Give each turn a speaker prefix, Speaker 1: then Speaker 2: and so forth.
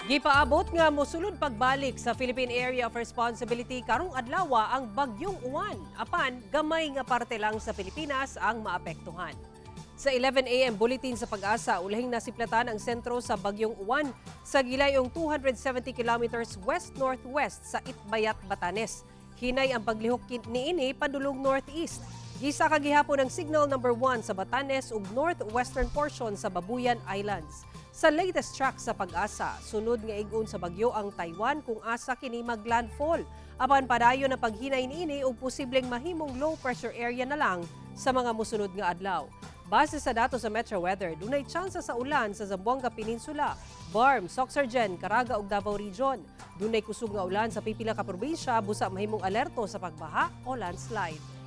Speaker 1: Gipaabot nga mosulod pagbalik sa Philippine Area of Responsibility karong adlaw ang Bagyong Uwan. Apan gamay nga parte lang sa Pilipinas ang maapektuhan. Sa 11 a.m. bulletin sa Pag-asa, ulahing nasiplatan ang sentro sa Bagyong Uwan sa gilayong 270 kilometers west-northwest sa Itbayat, Batanes. Hinay ang paglihok niini padulong northeast. Gisaka gihapon ang signal number 1 sa Batanes ug northwestern portion sa Babuyan Islands. Sa latest track sa Pag-asa, sunod nga ig-on sa bagyo ang Taiwan kung asa kini maglandfall. Apan padayon ang paghinay niini ug posibleng mahimong low pressure area na lang sa mga mosunod nga adlaw. Base sa datos sa Metro Weather, dunay tsansa sa ulan sa Zamboanga Peninsula, BARMM, Soccsksargen, Caraga ug Davao Region. Dunay kusog nga ulan sa pipila ka probinsya busa mahimong alerto sa pagbaha o landslide.